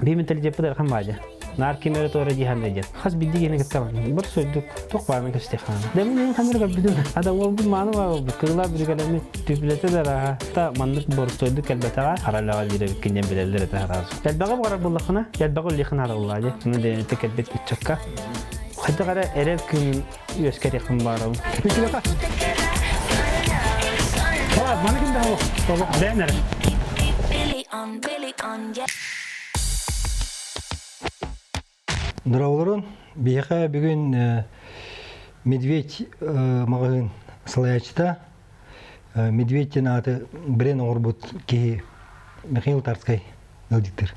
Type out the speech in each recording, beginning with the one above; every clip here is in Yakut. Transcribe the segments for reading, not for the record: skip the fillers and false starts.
Биир менталитеппыт ыарахан баадьа. Наар ким эрэ туора дии диэн. Хас биирдии киһини кытта бар сойдук туох баарынан көстүөх хаана. Дэмин мин хамыр көрбүтүм. Ада уолбут мааны баар буолбут. Кыылаа бүрүгэлэммит түпүлэтэ да арааһа. Та маннык борустуойдук кэлбэтэҕэ хара үлэҕэ лиирэбиккин диэн билэллэр этэ араас. Элбэҕи баҕарар буоллаххына, элбэҕи үллиэххин наада дии. Ону дэниттэ кэлбит ыччакка. Хайдах эрэ эрэл кыымын үөскэтиэхпин баарабын. Үчүгэйэ. Маны ким да бэйэн эрэ. Дорооболорун. Биһиэхэ бүгүн Медведь маҕаһыын салайааччыта Медведь диэн ааты бренд оҥорбут киһи Михаил Тарскай ыалдьыттыр.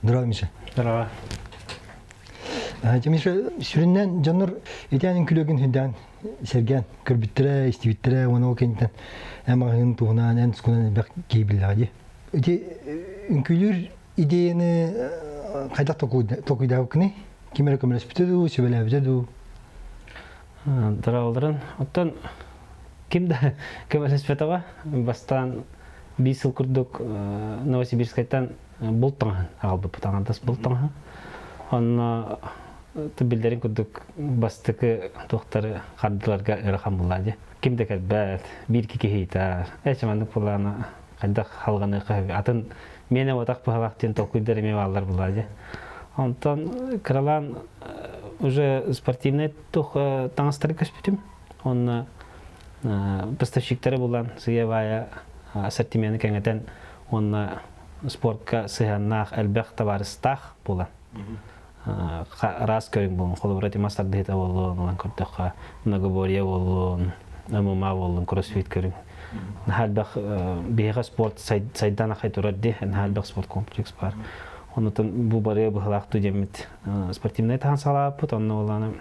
Здорово, Миша. Здорово. Миша, сүрүннээн дьоннор итиэн күлүгүн хүндээн сэргээн көрбүттэрэ, истибиттэрэ уонна ол кэнниттэн эн маҕаһыын туһунан, эн тускунан элбэх киһи биллэҕэ дии. Ити үҥкүүлүүр идеяны хайдах толкуйдаабыккыный? Ким эрэ көмөлөспүтэ дуу, сүбэлээбитэ дуу? Дорооболорун. Оттон ким да көмөлөспөтөҕө. Бастаан биир сыл курдук Новосибирскайтан булт таҥаһын аҕалбыппыт, аҥардас булт таҥаһын. Онно биллэрин курдук бастакы туохтары хардыларга ыарахан буллаа дии. Ким да кэлбэт, биир киһи ыйытар. Эчи маннык булаана хайдах халҕаныахха сөбүй? Атын миэнэ уотах быһалаах диэн толкуйдар эмиэ бааллар булаа дии. Онтон кыралаан уже спортивнай тух таҥастары көспүтүм. Онно поставщиктары булан сыйа-баайа ассортимены кэҥэтэн уонна спортка сыһыаннаах элбэх табаарыстаах буолан араас көрүҥ буолун холобура мас тардыһыта буоллун ылан көрдөххө многоборье буоллун ММА буоллун кроссфит көрүҥ наһаа элбэх биһиэхэ спорт сайдан ахай турар дии наһаа элбэх спорт комплекс бар онутун бу барыа быһылаах диэммит спортивнай таһан саҕалаабыппыт онно буоллаана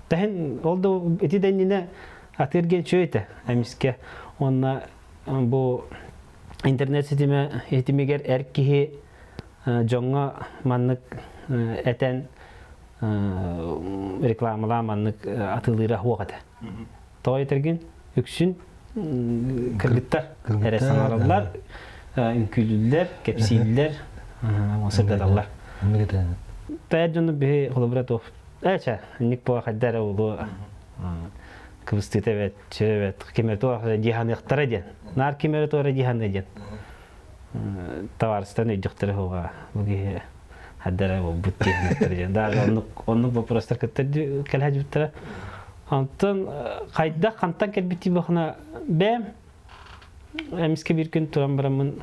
таһын ол да ити да иннинэ атыырген үчүгэй этэ эмискэ уонна бу интернет ситимэ ситимигэр эр киһи дьоҥҥо маннык этэн рекламалаан маннык атыылыыра суох этэ. Тоҕо этэргин үксүн кыргыттар эрэ саҥараллар, үҥкүүлүүллэр, кэпсииллэр, сырдаталлар. Тайар дьону биһи холобура туох Эчэ, инник буола хайда эрэ улуу кыбыстыыта эбэт, чэ эбэт, ким эрэ туох дии диэн. Наар ким эрэ туох дии саныа диэн. Табаарыстан өйдөхтөрө суоҕа бу киһи хайда буолбут дии саныахтара диэн. Даже оннук оннук вопростар кытта кэлэ сылдьыбыттара. Онтон хайдах хантан кэлбит дии бахына бэйэм эмискэ биир күн туран бараммын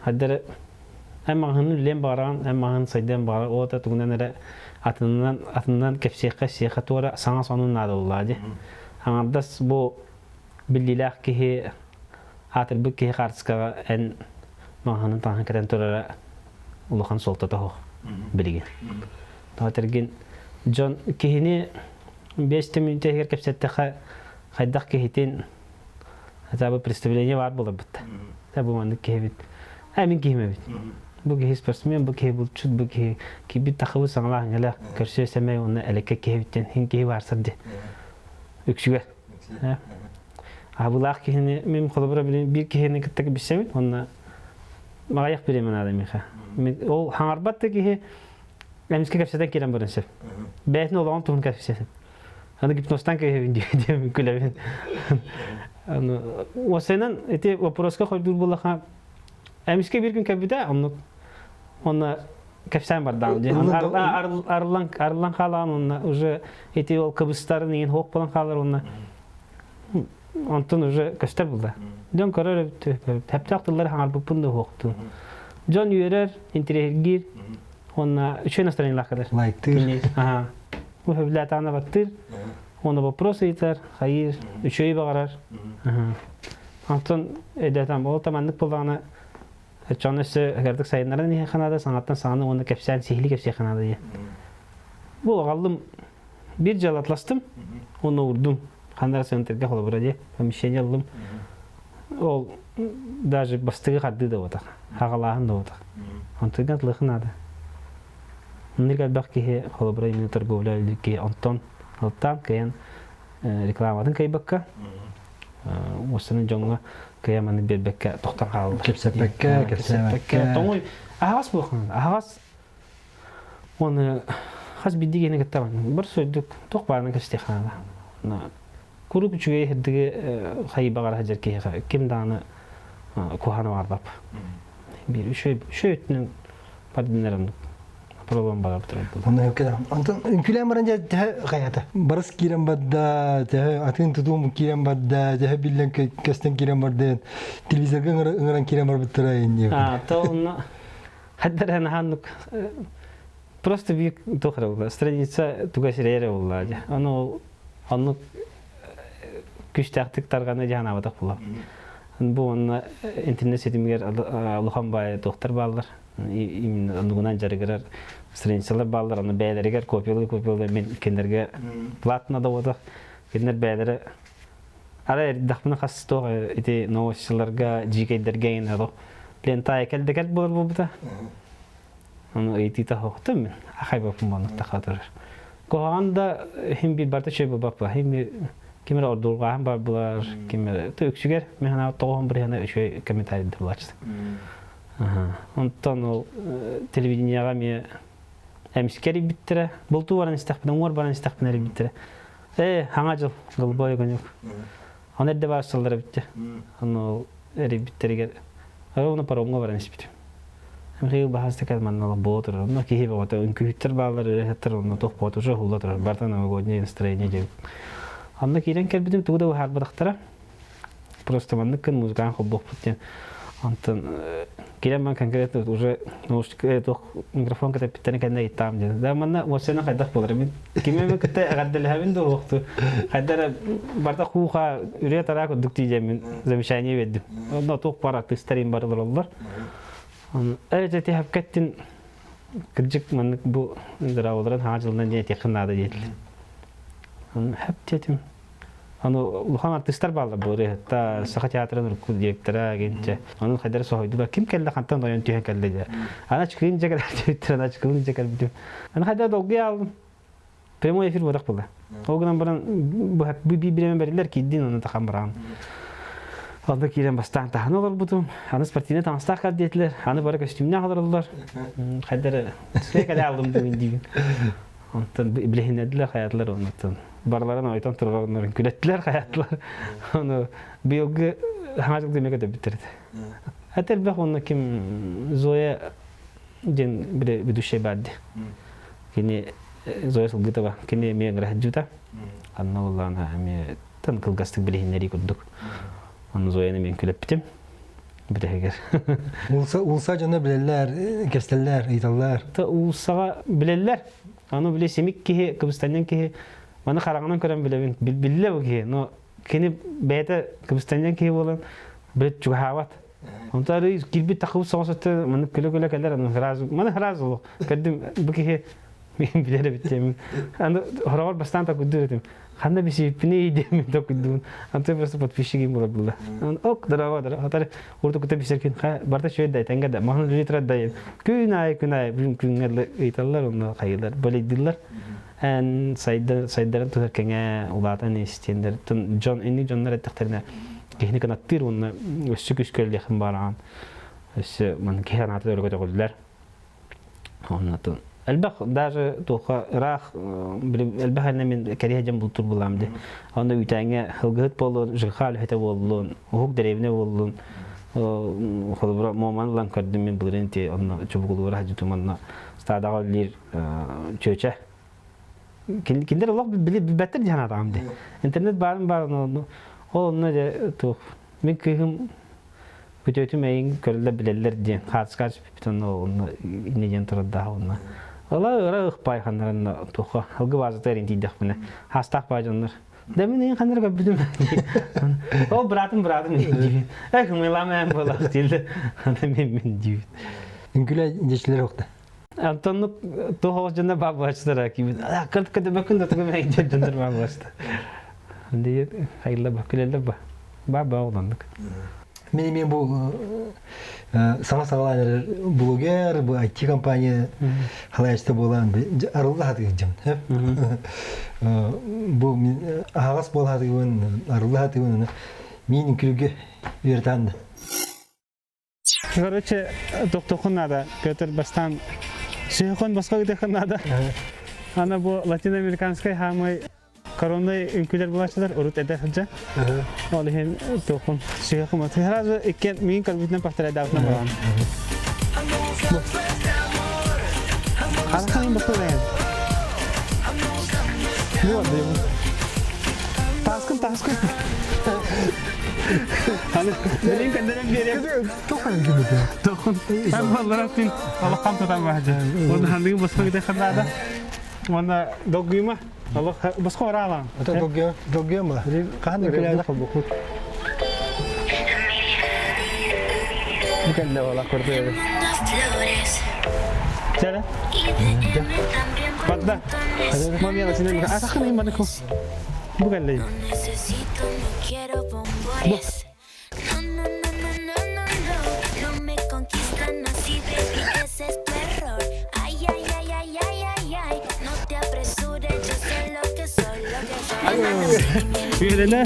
хайда эрэ эн маҕаһыын үлэлиэн баҕараҕын, эн маҕаһыын сайдыан баҕара ота тугунан эрэ атынынан атынынан кэпсиэххэ сиэххэ туора саҥа сонун наадаллаа дии. Аҥардас бу биллиилээх киһи аатырбыт киһи хаартыскаҕа эн маҕаһыынын таҥаһын кэтэн турара улахан суолтата суох билигин. Тоҕо этэргин дьон киһини 5 мүнүүтэ иһигэр кэпсэттэххэ хайдах киһитин хотя бы представление баар буоларбыт да. Бу маннык киһибит. Э мин киһим эбит. Бу киһи спортсмен, бу киһи булчут, бу киһи кийбит тахыбыт саҥалаах иҥэлээх көрсүө сэмэй уонна элекке киһибиттэн хин киһи баарсар ди. Үксүгэр. Аһабылаах киһини мин холобура билин биир киһини кытта билсэбин уонна маҕайах бириэмэ наада миэхэ. Ол хаҥарбат да киһи эмискэ кэпсэтэн киирэн баран сөп. Бэйэтин олоҕун туһун кэпсэтэн. Аны гипнозтан кэһэбин диэн күлэбин. Аны уосайынан ити вопроска хойдуур буоллаха эмискэ биир күн кэлбитэ оннук онно кэпсээн бардаҕым дии. Арыллан арыллан хаалаҕын уонна уже ити ол кыбыстарын иин хуох буолан хаалар уонна онтон уже көстөр булла. Дьон көрөр тэптэх тыллары хаҥарбыппын да уһуохтуун. Дьон үөрэр, интириэһиргиир уонна үчүгэй настроениелаах кэлэр. Лайктыыр. Аха. Бу сөбүлээтаҕына баттыыр. Уонна вопрос ыйытар, хайыыр, үчүгэй баҕарар. Онтон өйдөөтөм, ол таманнык буоллаҕына Оччоҕуна өссө кырдык сайыннаран иһиэххэ наада, саҥаттан саҥаны уонна кэпсээн сиһилии кэпсиэххэ наада диye. Бу аҕаллым биир дьыала атластым, уонна уурдум. Ханна эрэ центрга холобура дии, помещение ыллым. Ол даже бастыгы хардыы да буотах, хаҕалааһын да буотах. Онтуган атлыахха наада. Оннук элбэх киһи холобура именно торговля киһи онтон ылтаан кыайан рекламатын кыайбакка уостанан дьоҥҥо кыайа маны биэрбэккэ тохтон хаалла. Кэпсэппэккэ, кэпсээбэккэ. Тоҥуй аһаҕас буолуоххун аһаҕас. Оны хас биирдии киһини кытта бар сойдук туох баарынан кэпсэтиэх наада. Куруук үчүгэй сырдыгы хайы баҕара сылдьар киһиэхэ ким даҕаны куһаҕаны баҕарбап. Биир үчүгэй үчүгэй өттүнэн бардыннар оннук пролом баҕар Онно Онтон үҥкүүлээн баран дьэ төһө хайата? Барыс киирэн барда, төһө атын тутуум киирэн барда, төһө биллэн көстөн киирэн барда, телевизорга ыҥыран киирэн барбыттара инниэ. А, то онно хаддар наһааннык просто биир туох эрэ буолла, страница туга сирэйэ эрэ буолла дьэ. Ону ол оннук күүстээхтик тарҕана дьаһанаабатах буолла. Бу онно интернет ситимигэр улахан баай туохтар бааллар. Именно оннугунан дьарыгырар страницалар бааллар. Аны бэйэлэригэр копиялыы-копиялыы мен кинилэргэ платно да буолбатах. Кинилэр бэйэлэрэ Ара эрдэхпинэ хас туох ити новостиларга, дьиикэйдэргэ иҥин олох лентаайа кэлдэ кэл буолар буолбута. Ону ыйытыыта хоһтум мин. Ахайбаппын буолнук таха турар. Куһаҕан да иһин биир барыта үчүгэй буолбаппа. Иһин биир ким эрэ ордурҕааһын бар булар, ким эрэ үксүгэр мин санаабар тоҕуһун бырыһыана үчүгэй комментарийдар булааччы. Онтон ол телевидениеҕа эмиэ эмискэ эрийбиттэрэ. Бултуу баран истэхпинэ, уҥуор баран истэхпинэ эрийбиттэрэ. Ээ, хаҥа дьыл, голубой огонек. Аны эрдэ баар сыллара бүттэ. Аны ол эрийбиттэригэр ровно паромҥа баран испитим. Михаил баһаастык манна буола турар. Онно киһи бөҕөтө, үҥкүүһүттэр бааллар, ырыаһыттар онно туох буола уже уһулла турар. Барыта новогоднее настроение диэбит. Онно киирэн кэлбитим, тугу да быһаарбатахтара. Просто маннык гын музыкант холбуохпут диэн. Онтон киирэн баран конкретно уже наушник туох микрофон кэтэппиттэрин кэннэ ыйыттаҕым диэн. Да манна уопсайынан хайдах буолар мин кими эмэ кытта эҕэрдэлэһэбин да уохту хайда эрэ барда хууха үрүө-тараа курдук тиийэммин замечание биэрдим. Онно туох бар артыыстар им барылар оллор. Э тиһэпкэттин кырдьык маннык бу дыраабаларын хаҥа дьылынан диэн этиэххин наада диэтилэр. Хэп диэтим. Аны улахан артыыстар бааллар бу ырыаһытта, Саха театрын урукку директора гинчэ. Ону хайдары соһуйдулар. Ким кэллэ хантан ойон түһэн кэллэ дии. Ана чыкыын дьэ кэлэр ана чыкылын дьэ кэлбитим. Аны хайда долгуйа алдым. Прямой эфир буолах буолла. Ол гынан баран бу биир бэриллэр киирдин оны тахан бараан. Онно киирэн бастаан таһан олорбутум. Аны спортивный таҥастаах кэл диэтилэр. Аны бары көстүүмнээх олороллор. Хайдары кэлэ алдым диибин. Онтон билиһиннэрдилэр хайаатылар оннуттан барыларын ойтон туралларын күлэттилэр хайаатылар. Ону быйылгы хаҥа дьылга эмиэ көтөрбүттэр этэ. Это элбэх онно ким Зоя диэн били ведущай баар дии. Кини Зоя Сылгытова кини эмиэ ыҥыра Анна буоллаҕына эмиэ тан кылгастык билиһиннэрии курдук. Ону Зояны мен күлэппитим бүтэһигэр. Уулса, уулса дьоно билэллэр, кэстэллэр, ыйыталлар. Уулсаҕа билэллэр. Аны били симик киһи, кыбыстанньаҥ киһи маны хараҕынан көрөн билэбин. Биллэ бу киһи, но кини бэйэтэ кыбыстанньаҥ киһи буолан билет чугаһаабат. Онто арый киирбит тахыбыт соҕус өттө маны күлэ-күлэ кэлэр, аны сразу, маны сразу олох көрдүм бу киһи Мин билэр эбит диэмин. Аны хороҕор бастаан такуйдуур этим. Ханна бисиппини диэмин такуйдуун. Антон просто подписчигим була булла. Ок, здорово, здорово. Хатар урдукута бисеркин барта шөй да тенге да. Маһын литра да. Күн айы күн айы бүгүн күнгө ыйталлар онно хайылар болейдилар. Эн сайдар сайдарын туһар кеңе улаатан истиендер. Тун дьон инни дьоннор эттэхтерине киһини кынаттыыр уонна өссө күскөллехин бараан. Өссө ман киһи анааты өргө төгүллэр. Оннотун элбэх даже туохха ыраах элбэх эрнэ мин кэриһэ дьон бултур булаам ди. Онно үүтээҥҥэ ылгыһыт буоллун, ЖКХ үлэһитэ буоллун, уһук дэриэбинэ буоллун, холобура Муоманы ылан көрдүм мин былырыын ти онно чубугулуура хадьытым онно стадаҕа үлэлиир чүөчэ. Кинилэр олох билбэттэр дии санаатаҕым ди. Интернет баарын баарын ол онно дьэ туох мин кыыһым Күтүөтүм эйиҥ көрөллөр билэллэр диэн хаартыскаҕа түспүппүт онно онно инньэ диэн турардаах онно. Ыла ыра ыхпай ханнаран туохха ылгы баазата эрин тиийдэхпинэ хаастаах баа дьоннор. Да мин эйин ханнары көрбүтүм. Ол быраатым быраатым диибин. Эх мыйлаам эм буолах диилле. Аны мен мен диибин. Үҥкүлэ дьэчилэр охта. Антоннук туох оҕус дьоннор баа буолаччылар киибин. Кырт көтөбөккүн да тугу мэй дьоннор баа буолаччылар. Диир хайылла ба күлэллэр ба. Баа баа олоннук. Мин эмиэ бу саҥа саҕалаан эрэр блогер, бу IT-компания халайачта буолан арылла хатыгыдьым. Бу мин аһаҕас буола хатыгыбын, арылла хатыгыбын, мин үҥкүүргэ үөрэтэн да. Короче, тохтохун надо. Петр бастаан Сиһихон басқа гытыахха наада. Ана бу латиноамериканскай хаамай коронный үҥкүүлэр булааччылар урут эдэр сылдьан. Ол иһин туохун сиһихон сразу иккиэн миин көрбүтүнэн повторяйдаабытынан баран. Харахан басқа деген. Бу Таскын таскын. Аны билин көннөрөн биэриэм. Тохон кимите. Тохон. Эн баллара тин алахан тутан баһдьа. Оны хандыгы босхо гидэ хандаада. Уонна долгуйма. Алох босхо ораалаан. Ата долгуйа долгуйма. Хаан күләле холбукут. Бу кэллэ ола көрдө. Чара. Бадда. Мамия синен атахын иманы ку. Бу кэллэ. Бу. Үөрэнэ.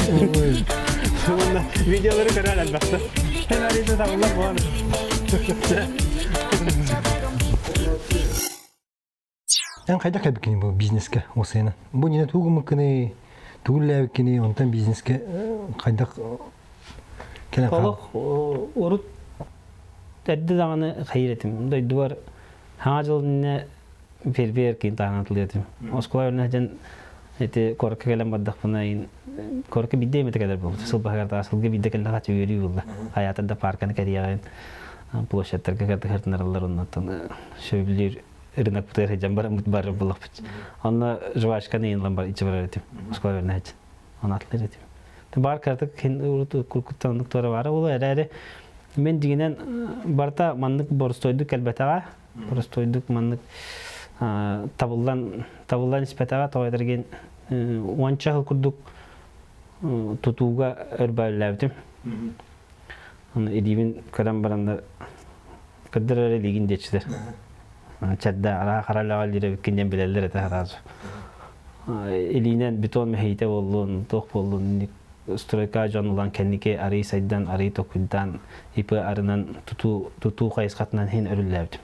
Уонна видеолары көрөр элбэхтэ. Сценарийда табыллар буолан. Эн хайдах кэлбиккиний бу бизнеске осыйынан? Бу нина тугу гыммыккыный, тугу үлэлээбиккиний, онтон бизнеске хайдах кэлэн Олох урут эрдэ даҕаны хайыр этим. Дойдубар хаҥа дьыл иннинэ фервер киин таһынан тылыа этим. Оскуола өрүнэ сылдьан ити куоракка кэлэн бардахпына куоракка биирдэ эмэтэ кэлэр буолбут. Сыл баһыгар сылга биирдэ кэллэҕэ үөрүү буолла. Хайаатар да парканы кэрийэҕин, площадьтарга кырдыһыртынараллар оннуттан сөбүлүүр рынокпытыгар сылдьан бараммыт барар буоллахпыт. Онно жвачканы иһин бар ичи барар этим. Москва вернәһит. Оны атлар этим. Бар картык хин куркуттан оннук туора баара буолуо эрээри мен дигинен барта маннык боростойдук кэлбэтэҕэ боростойдук маннык табыллан табыллан испэтэҕэ тоҕо этэргин уонча сыл курдук тутууга өрбөөллөөбүтүм. Аны илиибин көрөн бараннар кырдыр эрэ илиигин диэччилэр. Чэрдэ араа хара үлэҕэ үлэлиир диэн билэллэр этэ сразу. Илиинэн бетон мэһийитэ буоллун, туох буоллун, стройка дьон ылан кэнники арый сайдан, арый токуйдаан ИП арынан тутуу, тутуу хайысхатынан иһин өрүллээбитим.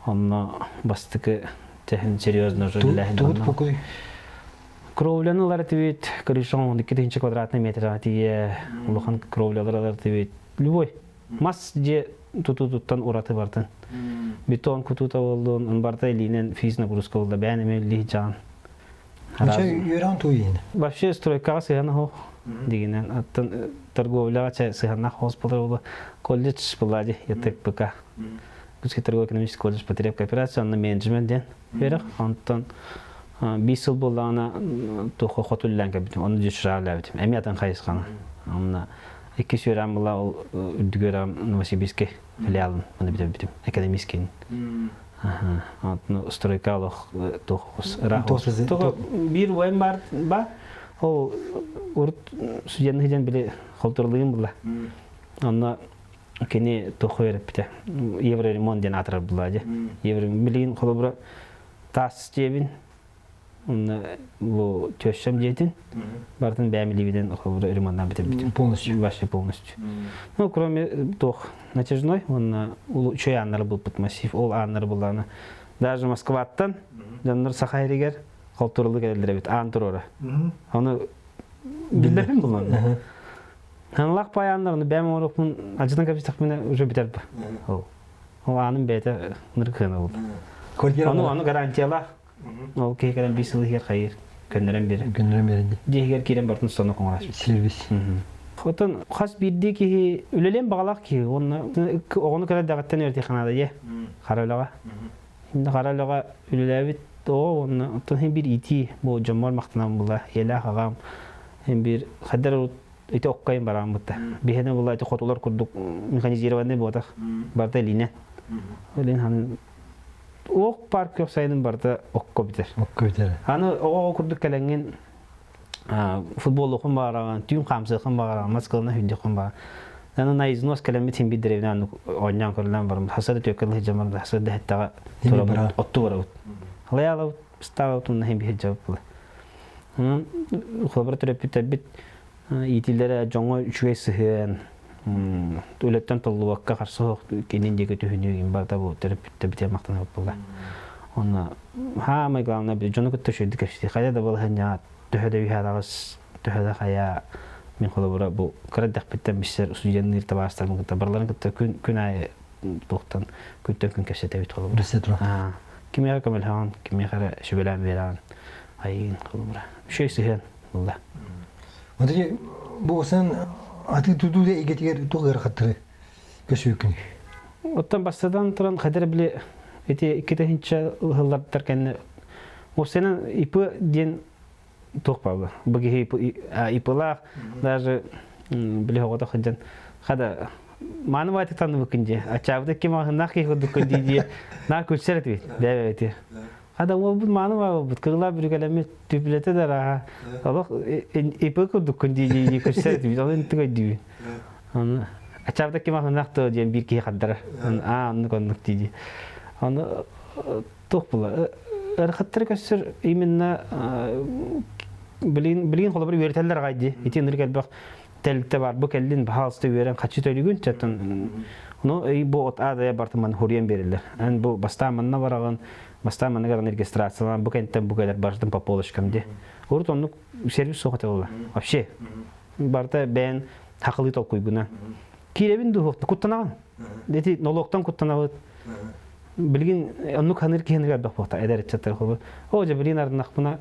Онно бастакы тэһин серьезно уже үлэлээһин. Тугут кукуй? Кровляны ылар этибит, крышон 2000 квадратный метр тиийэ улахан кровлялар ылар этибит. Любой мас дьиэ тутуутуттан ураты бартын. Бетон кутуута буоллун, барта илиинэн физ нагрузка буолла, бэйэн эмэ илии дьаҕан. Үөрэн тууйин. Вообще стройкаҕа сыһыана суох дигинэн аттан торговляҕа чэ сыһыаннаах хос болар буолла. Колледж была ди ЯТКПК. Русский торгово-экономический колледж потребкооперация, онно менеджмент диэн үөрэх. Онтон биир сыл буоллаҕына туохха хоту үлэлээн кэлбитим, ону дьүччүраҕа үлэлээбитим. Эмиэ атын хайысханы. Онно иккис үөрэҕим була ол үрдүк үөрэҕим Новосибирскай филиалын маны бүтэрбитим, экономическийин. Ага. Стройка олох туох ыраах биир уойум бар ба ол урут студенный дьон били холтурлыгын була. Онно кини туох үөрэппитэ евроремонт диэн аатырар була дьэ. Евро билигин холобура таас дьиэбин уонна бу тещам дьиэтин барытын бэйэм илиибинэн холобура ремонтнаан бүтэрбитим. Полностью. Вообще полностью. Ну, кроме туох натяжной уонна үчүгэй ааннары булпут массив ол ааннары буллаҕына даже Москваттан дьоннор Саха сиригэр холтурулу кэлэллэр эбит аан туруора. Ону биллэрбин буллан. Ханлах паяннар оны бэйэм оҥоруохпун алдьатан кэбистэхпинэ уже бүтэр ба. Ол. Ол ааным бэйэтэ ынырык сыана буолла. Ону ону гарантиялаах. Ол киһи кэлэн биир сыл иһигэр хайыыр көннөрөн биэрэр. Көннөрөн биэрэр дии. Дьиэһигэр киирэн бартын сонно хоҥорор. Сервис. Оттон хас биирдии киһи үлэлиэн баҕалаах киһи уонна оҕону кэлэр дэҕиттэн үөрэтиэххэ наада дьэ. Хара үлэҕэ. Хара үлэҕэ үлэлээбит оҕо уонна оттон син биир иитии бу дьоммор махтанан була ийэлээх аҕам син биир хайдар урут ити оккайын барааммытта. Биһиэнэ була ити хотулар курдук механизированный буотах барыта илиинэн. Илин ханын ох парк көх сайынын барыта окко бүтэр. Окко бүтэр. Аны оҕо курдук кэлэҥҥин футболлуохун баҕараҕын, түүн хаамсыаххын баҕараҕын, мас кылына сүүрдүөххүн баҕараҕын. Аны на износ кэлэммит син биир дэриэбинэ оонньоон көрүлээн бараммыт. Хасыда түөккэ лыһыдьан барбыт, хасыда дэһэттэҕэ турабыт, отту барабыт. Халайаалабыт, ыстаалабыт уонна син биир дьабыт була. Холобура төрөппүттэрбит иитиллэрэ дьоҥҥо үчүгэй сыһыан. Үлэттэн толлубакка харса кинин диэки түһүнүү барыта бу төрөппүттэр битэ махтанабыт буолла. Онно хаамай главное дьону кытта үчүгэйдик кэпсэтии. Хайа да балаһыанньаҕа төһө да үһэ төһө да хайа мин холобура бу кыра эрдэхпиттэн билсэр студенныыр табаарыстарбын кытта барыларын кытта күн күн аайы туохтан күнтэн күн кэпсэтэбит холобура. Кимиэхэ көмөлөһөҕүн, кимиэхэ эрэ сүбэлээн биэрэҕин, айыын холобура. Үчүгэй сыһыан буолла. Вот бу сан аты тутуу да игетигер туох ыарахаттары көсүүкүн? Оттон бастатан туран хадыр били ити икки тыһыынча кэннэ Уопсайынан ИП диэн туох баалла. Бу киһи ИП-лаах даже били оҕото сылдьан хада мааны баайтык танныбыккын дии ачаабыта ким аһыннаах киһи курдуккун дии дии наар күлсэр этибит дээбэти хада уолбут мааны баабыт кырылаа бүрүкэлэммит түпүлэтэ да арааһа олох ИП курдуккун дии дии күлсэр этибит ол интик өйдүүбүн ону ачаабыта ким аһыннаах то диэн биир киһи хардарар аа оннук оннук дии дии ону туох була ыарахаттары көстөр именно билигин билигин холобур үөрэтэллэр аҕай дии ити ынырык элбэх тэрилтэ бар бу кэллин баһаалыста үөрэн хаччы төлүгүн чаттан ну бу от аадая бартыман хуруйан берилер эн бу бастаан манна бараҕын бастаан манна баран регистрациялаан бу кэнтэн бу кэлэр барытын по полочкам ди урут оннук сервис суох этэ буолла вообще барыта бэйэн хакылыы толкуйгунан киирэбин дуу куттанаҕын ити нолуоктан куттанабыт билигин оннук ханыыр киһини элбэх буолта эдэр ыччаттар холобур оо дьэ билигин арыннахпына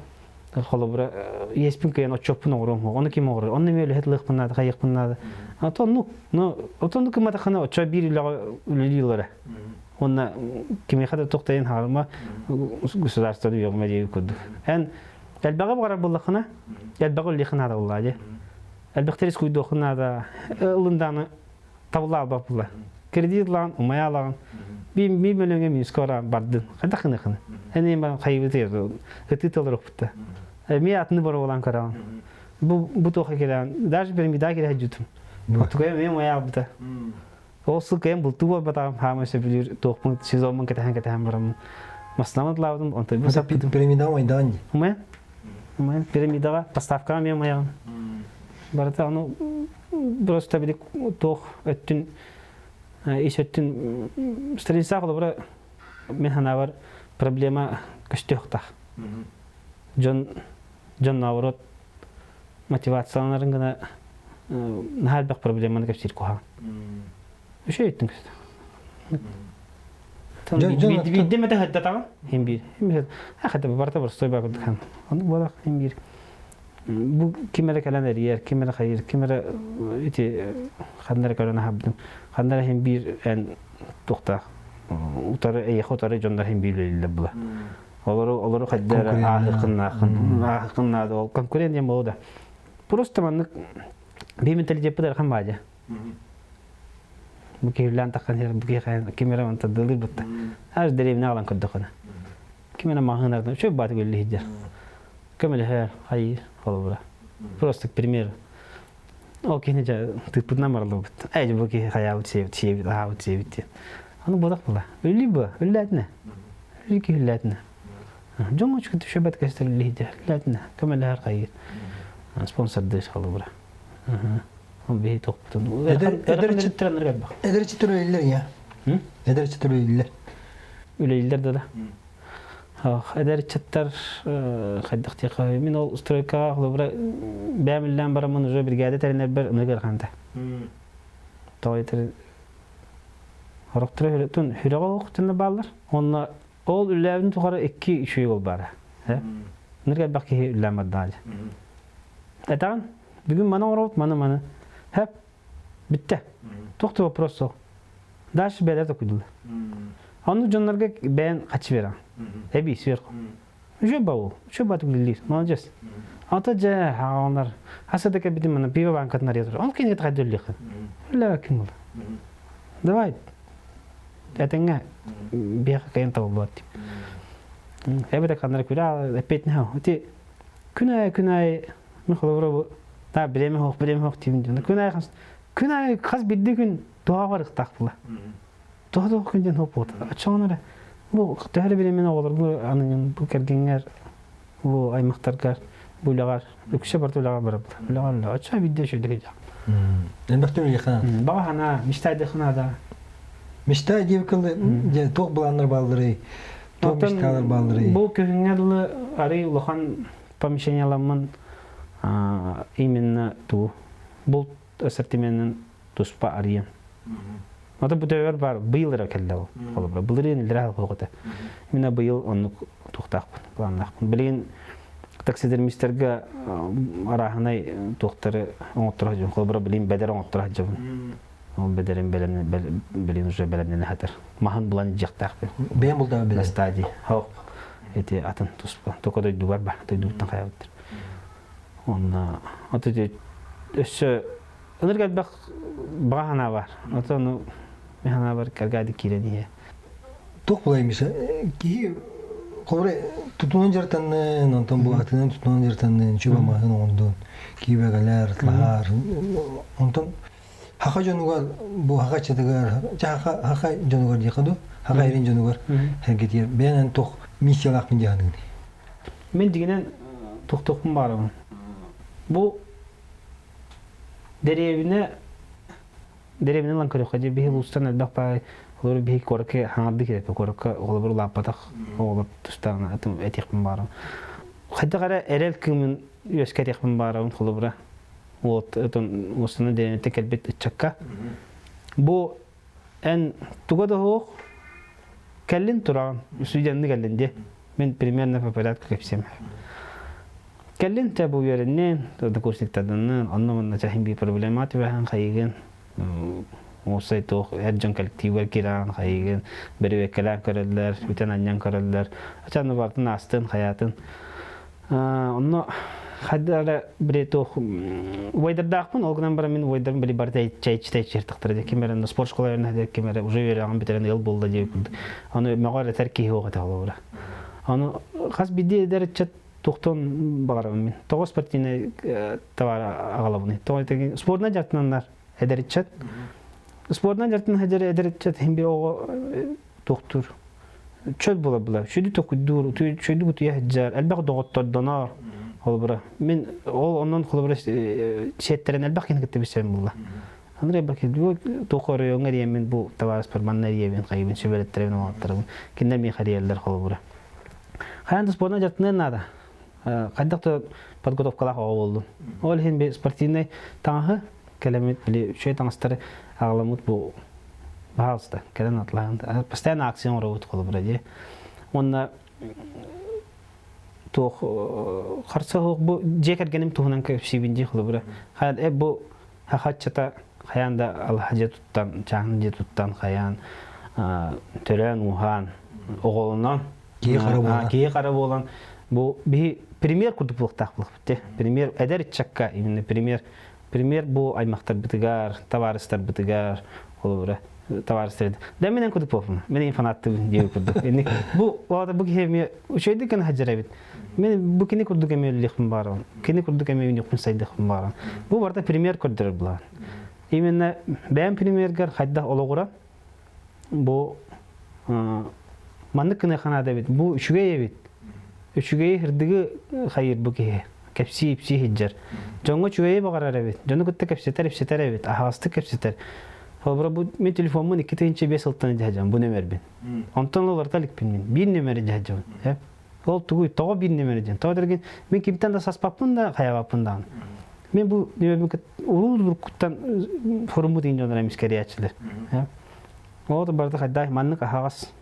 холобура иэспин кыйан отчуоппун оҥоруом ону ким оҥорор онно эмиэ үлэһит ылыахпын наада хайыахпын наада отоннук но отоннук гымматаххына оччо биир үлэҕэ үлэлии ылара уонна кимиэхэ да туохтайын хаалыма государствоны үөҕүмэ диэби курдук эн элбэҕи баҕарар буоллаххына элбэҕи үлэлиэххин наада буоллаа дии элбэхтэр искуйдуоххун наада ылындааны табылла албап була. Кредит ылаҕын, умайа алаҕын. Би ми мөлөҥө минуска баран бардын. Хайдах гыныхын? Эни баран хайыбыты ытыы тылыр укпутта. Эми атыны боруолаан көрөҕүн. Бу бу туоха кэлэҕин. Даже пирамида кэлэ жутум. Отугай мен умайа албыта. Ол сыл кэм бултуу барбатаҕым хаама сөбүлүүр туохпун сезонмун кэтэһэн кэтэһэн бараммын. Маснамын лаабытым онтой бу саппытым. Пирамида умайдаан ди. Умайан. Умайан пирамидаға поставкаға мен умайаҕын. Барыта ону просто били туох өттүн ис өттүн страница холобура мен санаабар проблема көстүөхтаах. Дьон дьон наоборот мотивацияланарын гына наһаа элбэх проблеманы кэпсиир куһаҕан. Үчүгэй өттүн көстө. Биирдэ эмэтэ хаддатаҕын хин биир. Хата барыта боростой баа курдук хан. Оннук буолах хин биир. Бу ким эрэ кэлэн эрийэр, ким эрэ хайыр, ким эрэ ити ханна эрэ көрөн аһабытым. Ханна эрэ хин биир эн туохтаах утары эйиэхэ утары дьоннор хин биир үлэлииллэр була. Олору олору хайда эрэ ааһыккыннааххын ааһыккыннаада ол конкурент диэн буолуо да. Просто маннык биир менталитеппит ыарахан баадьа. Бу киһилээн таххан иһэр, бу киһи ким эрэ онтон дылыр бутта. Аж дэриэбинэ аҕалан көрдөххүнэ. Ким эрэ маҕаһыынардан үчүгэй бааты көллө иһдэр. Көмөлөһөр, хайыы, холобура. Просто к примеру. Ол киһини дьэ тыыппытынан барыллыбыт. Эй, бу киһи хайаабыт сиэбит, сиэбит, аһаабыт сиэбит диэн. Аны буолах була. Үллүй бу, үллээтинэ. Үллүй киһи үллээтинэ. Дьоҥҥо үчүгэй түшөбөт кэстэр үллиһидэ. Үллээтинэ. Көмөлөһөр хайыы. Спонсордыыр холобура. Биһи тохпутун. Эдэр ыччаттар үлэлииллэр я. Эдэр ыччаттар үлэлииллэр. Үлэлииллэр да да. Эдэр ыччаттар хайдах диэххэ мин ол стройкаҕа холобура бэйэм үлэлээн бараммын уже бригада тэринэрбэр ынык ыараханта. Тоҕо этэр Хорохторо хүрэҕэ оһохтуна бааллар. Онно ол үлэлээбин тухары икки үчүгэй ол баара. Ынырык элбэх киһи үлэлээн бардаҕа Этэҕин, бүгүн маны оҥоробут, маны маны. Хэп, бүттэ. Туох да вопрос суох. Дальше бэйэлэр токуйдулар. Оннук дьоннорго бэйэн хаччы бераҕын. Эбии сверху. Үчүгэй баа үчүгэй баатык үлэлиир. Молодец. Ата дьэ, хаҕалар. Хаса да кэлбитим мана пиво банкатын арыйа турар. Ол кинигэ хайда үллиэххин. Үллээбэккин буолла. Давай. Этэҥҥэ биэхэ кайын табыллыбат дип. Эбэтэ ханнара күрэ эппиэтинэ ити күн аайы күн аайы мин холобура бу та бириэмэ суох бириэмэ суох диибин дьоно күн аайы хас күн аайы хас биирдии күн туһаҕа барыахтаах була туһа туох күн диэн суох буолта оччоҕуна эрэ бу төһө эрэ бириэмэни оҕолоргу аныгын бу кэргэҥҥэр бу аймахтаргар бу үлэҕэр үксэ барыта үлэҕэ барабыт үлэҕэ үлэ оччо биирдэ үчүгэйдик сылдьаҕын. Элбэхтик үлэлиэххэ Баҕа санаа, мечтайдыахха наада. Мечта диэбиккэ дьэ туох былааннар баалларый? Туох мечталар баалларый? Бу күһүҥҥэ дылы арый улахан помещенияламмын именно туу булт ассортименын туспа арыйан. Ото бу төбөр бар быйыл эрэ кэллэ ол. Холобура былырыын илдэрэ халҕыта. Именно быйыл оннук туохтаахпын, планнаахпын. Билигин таксидермистэргэ арааһынай туохтары оҥотторо сылдьабын. Холобура билигин бэдэр оҥотторо сылдьабын. Ол бэдэрин билигин уже бэлэмнэнэ сатар. Маһын булан илдьиэхтээхпин. Бэйэм бултаабыт бэдэр? На стадии. Хоп. Эти атын туспа. Только дойдубар бар. Дойдубуттан хайабыттар. Онно ото өссө ынырык элбэх баҕа санаа бар. Ото ону мин санаабар кэргээди киирэн иһэ. Туох булай Миша? Киһи холобура тутунан дьарытаннын, онтон бу атынан тутунан дьарытаннын, чуба маһын оҥордун, киибэгэлэр, лаһаар. Онтон хаха дьонугар, бу хаха аччатыгар, хаха хаха дьонугар диэхэ дуу, хаха эрин дьонугар эргитиэр бэйэн туох миссиялаахпын дии саныыгын? Мин дьиҥинэн тохтуохпун баарабын. Бу дэриэбинэ дэриэбинэ ылан көрүөххэ дии биһи улуустан элбэх баай олору биһи куоракка хаҥардыы кирэппэ куоракка оҕолору улааппатах оҕолор тустаҕына этиэхпин баарым. Хайдах эрэ эрэл кыымын үөскэтиэхпин баарабын холобура вот уостана дэриэбинэттэн кэлбит ыччакка бу эн туга да суох кэллин тураҕын студенны кэллин дии мин примерно по порядку кэпсиэм кэллин те бу үөрэннин однокурсниктарданнын онно манна чаһин биир проблема түбэһэн хайыгын уопсай туох эр дьон коллективгар киирэн хайыгын бэрэбиэккэлээн көрөллөр бүтэн анньан көрөллөр ачааны бартын аастын хайаатын Онно хайда эрэ били туох убайдардаахпын, ол гынан баран мин убайдарым били бары чэйчи тахтара ким эрэ спорт школа үөрэнэ ким эрэ уже үөрэҕин бүтэрэн ыал буолла диэбит курдук. Аны мөҕөр этэр киһи суох этэ холобура. Аны хас биирдии эдэр ыччат туохтан баҕарабын мин. Тоҕо спортивнай товар аҕалабыный? Тоҕо спордунан дьарыктананнар эдэр ыччат. Спордунан дьарыктанан эдэр ыччат иһин bir оҕо туохтуур чөл була була сүдү токуйдуур сүдү утуйа сылдьар элбэх доҕоттордонор холобура мин ол онон холобура сиэттэрэн элбэх киһини кытта билсэрим буолла Андрей Бакин бу туох оройуоҥҥа эрийэммин бу табаарыспар манна эрийэбин хайыбын сүбэлэттэрэбин оҥотторобун кинилэр миэхэ эрийэллэр холобура хайаан да спорна дьарыктаныан наада хайдах да подготовкалаах оҕо буоллун ол иһин би спортивнай таҥаһы кэлэммит били үчүгэй таҥастары аҕаламмыт бу пожалуйста кэлэн атлаһын постоянно акция оҥоробут холобура дии уонна туох харса суох бу дьиэ кэргэним туһунан кэпсиибин дии холобура бу хахаччата хайаан да алаһа дьиэ туттан чааһын дьиэ туттан хайаан төрөөн ууһаан оҕолонон киһи хара буолан киһи хара буолан бу биһи пример курдук буолуохтаах буолуохпут пример эдэр ыччакка именно пример Пример бу аймахтарбытыгар, табаарыстарбытыгар, холобура, табаарыстар да мен курдук буолпун. Мен фанаттыбын диэбит курдук. Бу оҕото бу киһи эмиэ үчүгэйдик гына сылдьар эбит. Мен бу кини курдук эмиэ үлэлиэхпин баарабын. Кини курдук эмиэ үүнүөхпүн сайдыахпын баарабын. Бу барыта пример көрдөрөр булаан. Именно бэйэм примергэр хайдах олоҕура бу маннык гыныахха наада эбит. Бу үчүгэй эбит. Үчүгэйи сырдыгы хайыыр бу киһи. Кэпсии-ипсии сылдьар. Дьоҥҥо үчүгэйи баҕарар эбит. Дьону кытта кэпсэтэр, ипсэтэр эбит. Аһаҕастык кэпсэтэр. Холобура, бу мин телефоммун 2005 сылтан дьаһдьабын, бу нөмербин. Онтон олорто иликпин мин. Биир нөмери дьаһдьабын. Ол тугуй, тоҕо биир нөмери диэн. Тоҕо дэргин мин кимтэн да саспаппын да, хайабаппын даҕаны. Мен бу нөмербин уруу-уруккуттан форуммут иин дьоннор эмискэ эрийээччилэр. Ол барыта хайдаах маннык аһаҕас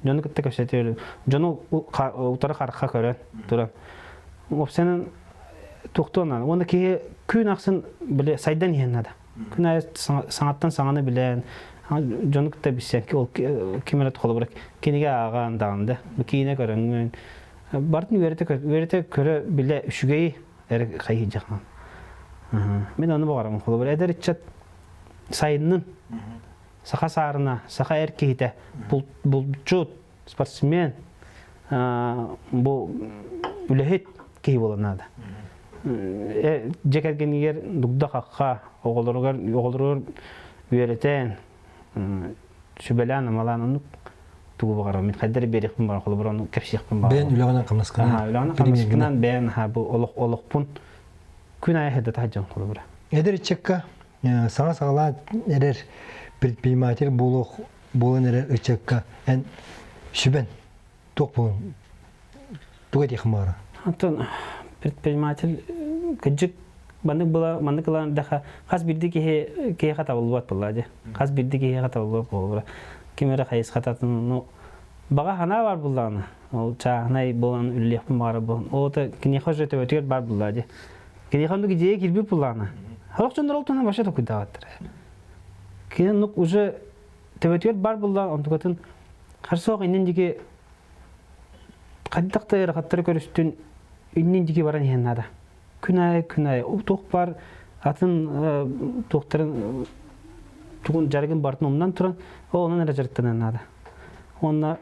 дьону кытта кэпсэтиэ дьону утары харахха көрөн туран уопсайынан туохтуон уонна киһи күн ахсын били сайдан иһэн наада күн аайы саҥаттан саҥаны билэн дьону кытта билсэн ол ким эрэ холобура кинигэ ааҕан даҕаны да киинэ көрөҥҥүн барытын үөрэтэ үөрэтэ көрө билэ үчүгэйи эрэ хайыһыдьахман мин ону баҕарабын холобура эдэр ыччат сайыннын саха саарына, саха эр киһитэ, булчут, спортсмен, бу үлэһит киһи буолан наада. Дьэ кэргэнигэр дугда-хахха, оҕолоругар оҕолоругар үөрэтэн, сүбэлээн, амалаан оннук тугу баҕарабын мин хайдары биэриэхпин баҕар холобур ону кэпсиэхпин баҕарабын. Бэйэн үлэҕинэн хамнаскынан. Үлэҕинэн хамнаскынан бэйэн бу олох олохпун күн аайы сырдата сылдьан холобура. Эдэр ыччакка. Саҥа саҕалаан эрэр предприниматель буолуох буолан эрэр ыччакка эн сүбэн туох буолун тугу этиэххин баҕара? Антон предприниматель кыдьык маннык была маннык ылан даха хас бирди киһи киһиэхэ табыллыбат буолла дии. Хас бирди киһиэхэ табыллыбат буолла. Ким эрэ хайысхататын ну баҕа санаа бар буллаҕына ол чааһынай буолан үлэлиэхпин баҕара буолан ота киниэхэ уже төбөтүгэр бар булла дии. Киниэхэ оннук идея киирбит буллаҕына Сорох дьоннор ол туһунан вообще толкуйдаабаттар. Кини оннук уже төбөтүгэр бар буллаҕына онтукатын харсоох иннин диэки хайдах да ыарахаттары көрүстүн иннин диэки баран иһэн наада. Күн аайы күн аайы туох баар атын туохтарын тугун дьарыгын барытын умнан туран ол онон эрэ дьарыктаныан наада. Уонна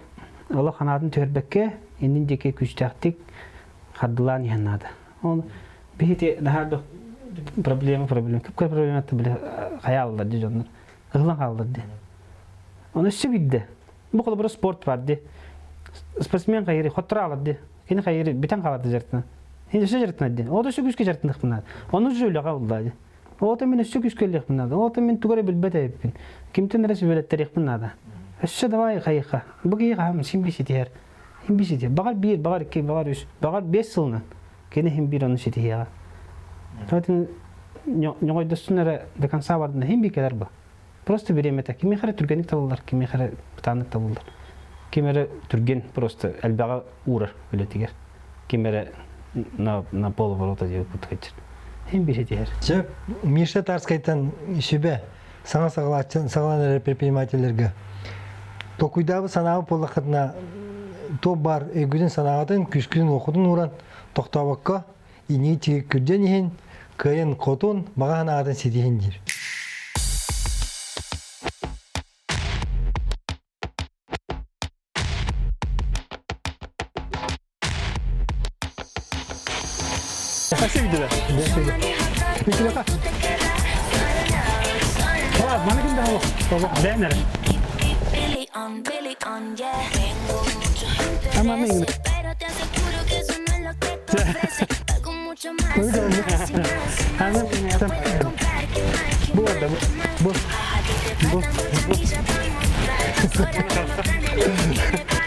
олох санаатын түһэрбэккэ иннин диэки күүстээхтик хардылаан иһэн наада. Ол биһити наһаа проблема проблема көп проблематтан биле хайааллар ди дьоннор ыһылан хааллар ди. Оны өссө бидде. Бу холобура спорт бар ди. Спортсмен хайыры хоттура алар ди. Кини хайыры бүтэн хаалар дьарытына. Хин өссө дьарытына ди. Ол өссө күүскэ дьарытыныахпын наада. Ону же үлэҕэ уллаа ди. Оото мин өссө күүскэ үлэлиэхпин наада. Оото мин тугу эрэ билбэт эбиппин. Кимтэн эрэ сүбэлэттэриэхпин наада. Өссө давай хайыха. Бу киһи хаһан син би ситиһэр. Хин би ситиһэр. Баҕар биир, баҕар икки, баҕар үс, баҕар биэс сылынан. Кини хин биир ону ситиһиэҕэ. Поэтому ньоҕойдостун эрэ до конца бардына хин би кэлэр бу. Просто бириэмэтэ кимиэхэ эрэ түргэнник табыллар, кимиэхэ эрэ бытааннык табыллар. Ким эрэ түргэн просто элбэҕи уурар үлэтигэр. Ким эрэ на, на полоборота диэбит курдук Хин биир ситиһэр. Сөп, Миша Тарскайтан сүбэ саҥа саҕалааччы саҕалан эрэр предпринимателлэргэ толкуйдаабыт санаабыт буоллаххытына туох баар өйгүтүн санааҕытын күүскүтүн уоххутун ууран тохтообокко инии күрдьэн иһин кыайан хотун баҕа санаатын ситиһин диир. Спасибо тебе. Мана Бу бу бу бу.